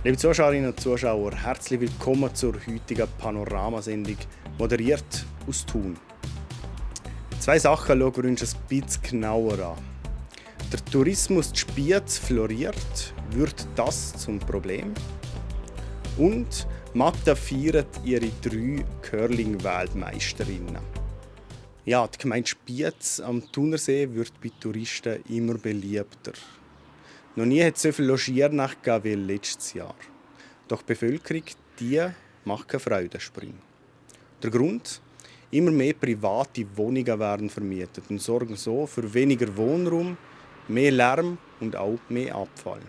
Liebe Zuschauerinnen und Zuschauer, herzlich willkommen zur heutigen Panoramasendung, moderiert aus Thun. Zwei Sachen schauen wir uns ein bisschen genauer an. Der Tourismus in Spiez floriert, wird das zum Problem? Und Mathe feiert ihre 3 Curling-Weltmeisterinnen. Ja, die Gemeinde Spiez am Thunersee wird bei Touristen immer beliebter. Noch nie hat es so viele Logiernächte gegeben wie letztes Jahr. Doch die Bevölkerung macht keinen Freudensprung. Der Grund? Immer mehr private Wohnungen werden vermietet und sorgen so für weniger Wohnraum, mehr Lärm und auch mehr Abfall.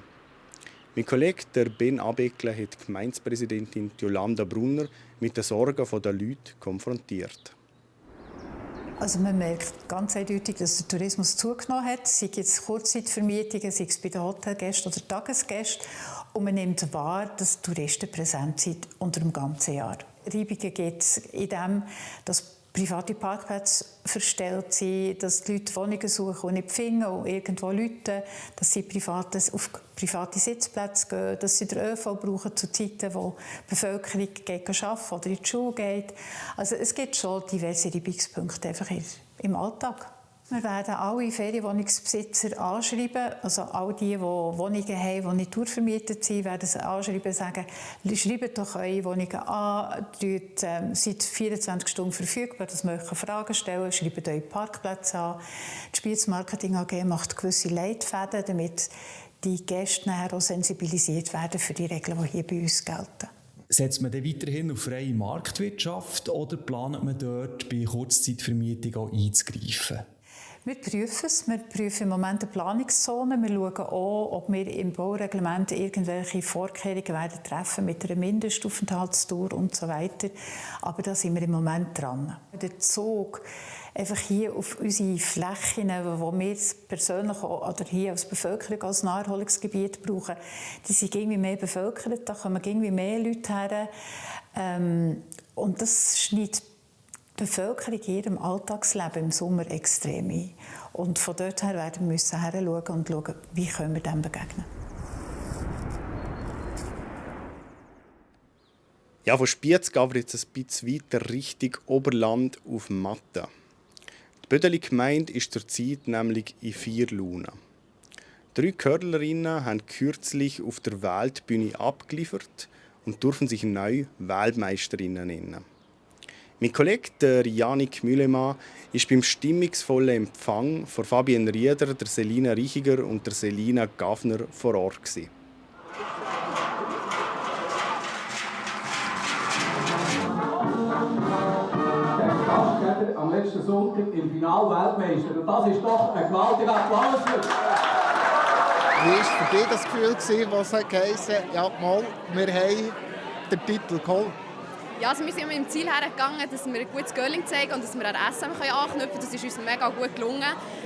Mein Kollege der Ben Abeckler hat die Gemeindepräsidentin Jolanda Brunner mit den Sorgen der Leute konfrontiert. Also man merkt ganz eindeutig, dass der Tourismus zugenommen hat, sei es Kurzzeitvermietungen, sei es bei den Hotelgästen oder Tagesgästen. Und man nimmt wahr, dass Touristen präsent sind unter dem ganzen Jahr. Reibungen gibt es in dem, dass private Parkplätze verstellt sind, dass die Leute Wohnungen suchen und nicht finden und irgendwo Leute, dass sie auf private Sitzplätze gehen, dass sie den ÖV brauchen zu Zeiten, wo die Bevölkerung arbeiten oder in die Schule geht. Also es gibt schon diverse Reibungspunkte einfach im Alltag. Wir werden alle Ferienwohnungsbesitzer anschreiben, also all die Wohnungen haben, die nicht tourvermietet sind, werden sie anschreiben und sagen, schreibt doch eure Wohnungen an, seid 24 Stunden verfügbar, dass wir Fragen stellen, schreibt eure Parkplätze an. Die Spiez Marketing AG macht gewisse Leitfäden, damit die Gäste nachher auch sensibilisiert werden für die Regeln, die hier bei uns gelten. Setzt man dann weiterhin auf freie Marktwirtschaft oder plant man dort bei Kurzzeitvermietung auch einzugreifen? Wir prüfen es. Wir prüfen im Moment die Planungszone. Wir schauen auch, ob wir im Baureglement irgendwelche Vorkehrungen werden treffen mit einer Mindestaufenthaltsdauer und so weiter. Aber da sind wir im Moment dran. Der Zug einfach hier auf unsere Flächen, wo wir persönlich oder hier als Bevölkerung als Naherholungsgebiet brauchen, die sind irgendwie mehr bevölkert. Da kommen irgendwie mehr Leute her. Und das schneidet die Bevölkerung in ihrem Alltagsleben im Sommer extrem ein. Und von dort her werden wir hinschauen und schauen, wie können wir dem begegnen. Ja, von Spiez gehen wir jetzt ein bisschen weiter Richtung Oberland auf Mathe. Die Bödeli-Gemeinde ist zurzeit nämlich in 4 Laune. 3 Curlerinnen haben kürzlich auf der Weltbühne abgeliefert und dürfen sich neu Weltmeisterinnen nennen. Mein Kollege der Janik Mühlemann war beim stimmungsvollen Empfang von Fabienne Rieder, der Selina Richiger und der Selina Gaffner vor Ort. Der am letzten Sonntag im Finale Weltmeister. Und das ist doch ein gewaltiger Applaus für. Wie war für dich das Gefühl, was heisst, ja, mal, wir haben den Titel geholt? Ja, also wir sind mit dem Ziel hergegangen, dass wir ein gutes Curling zeigen und dass wir an SM anknüpfen können. Das ist uns mega gut gelungen.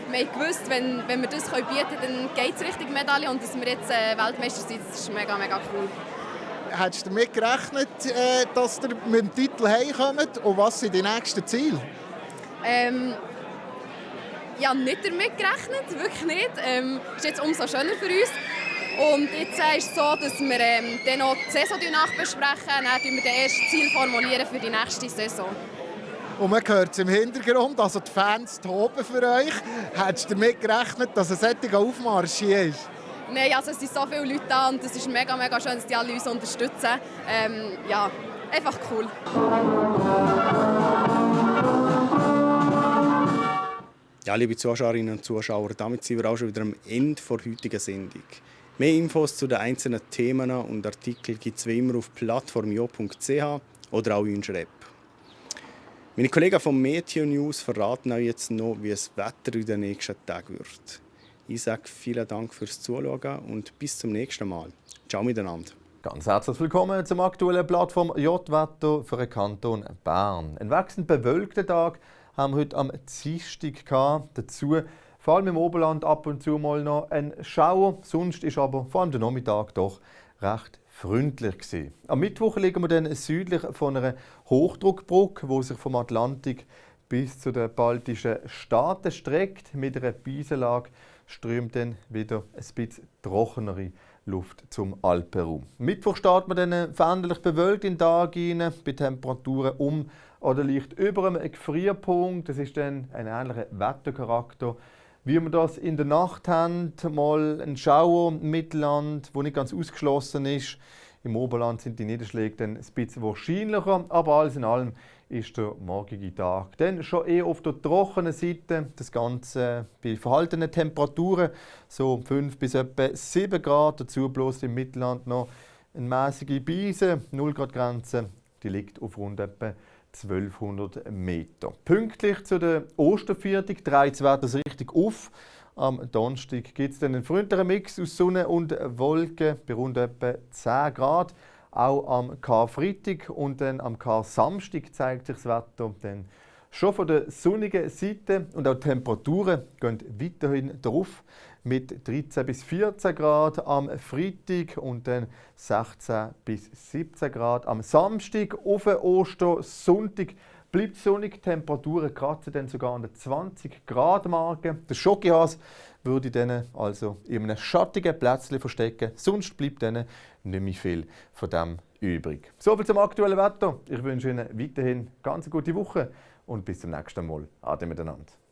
Wir haben gewusst, wenn wir das bieten können, dann geht es Richtung Medaille. Und dass wir jetzt Weltmeister sind, das ist mega, mega cool. Hättest du damit gerechnet, dass ihr mit dem Titel heimkommt? Und was sind die nächsten Ziele? Ich habe nicht damit gerechnet, wirklich nicht. Das ist jetzt umso schöner für uns. Und jetzt ist es so, dass wir dann noch die Saison nachbesprechen. Dann formulieren wir das erste Ziel formulieren für die nächste Saison. Und man hört es im Hintergrund, also die Fans toben für euch. Hättest du damit gerechnet, dass ein solcher Aufmarsch hier ist? Nein, also es sind so viele Leute da und es ist mega, mega schön, dass die alle uns unterstützen. Ja, einfach cool. Ja, liebe Zuschauerinnen und Zuschauer, damit sind wir auch schon wieder am Ende der heutigen Sendung. Mehr Infos zu den einzelnen Themen und Artikeln gibt es wie immer auf plattformjo.ch oder auch in unserer App. Meine Kollegen vom Meteo News verraten euch jetzt noch, wie das Wetter in den nächsten Tagen wird. Ich sage vielen Dank fürs Zuschauen und bis zum nächsten Mal. Ciao miteinander. Ganz herzlich willkommen zum aktuellen Plattform J-Wetter für den Kanton Bern. Ein wechselnd bewölkter Tag haben wir heute am Dienstag gehabt. Dazu vor allem im Oberland ab und zu mal noch ein Schauer. Sonst ist aber vor allem der Nachmittag doch recht freundlich gewesen. Am Mittwoch liegen wir dann südlich von einer Hochdruckbrücke, die sich vom Atlantik bis zu den baltischen Staaten streckt. Mit einer Beisenlage strömt dann wieder ein bisschen trockenere Luft zum Alpenraum. Mittwoch startet man dann veränderlich bewölkt in den Tag rein, bei Temperaturen um oder leicht über dem Gefrierpunkt. Das ist dann ein ähnlicher Wettercharakter, wie wir das in der Nacht haben. Mal ein Schauer im Mittelland, wo nicht ganz ausgeschlossen ist. Im Oberland sind die Niederschläge dann ein bisschen wahrscheinlicher, aber alles in allem ist der morgige Tag dann schon eher auf der trockenen Seite. Das Ganze bei verhaltenen Temperaturen, so 5 bis etwa 7 Grad. Dazu bloß im Mittelland noch eine mäßige Beise, 0 Grad Grenze, die liegt auf rund etwa 1200 Meter. Pünktlich zu der Osterviertig dreht das Wetter richtig auf. Am Donnerstag gibt es dann einen freundlichen Mix aus Sonne und Wolken bei rund etwa 10 Grad. Auch am Karfreitag und dann am Kar-Samstag zeigt sich das Wetter dann schon von der sonnigen Seite. Und auch die Temperaturen gehen weiterhin drauf mit 13 bis 14 Grad am Freitag und dann 16 bis 17 Grad am Samstag. Auf Ostersonntag bleibt sonnig, die Temperaturen kratzen dann sogar an der 20 Grad Marke. Der Schokihas würde dann also in einem schattigen Plätzchen verstecken, sonst bleibt dann nicht mehr viel von dem übrig. Soviel zum aktuellen Wetter. Ich wünsche Ihnen weiterhin ganz eine gute Woche und bis zum nächsten Mal. Ade miteinander.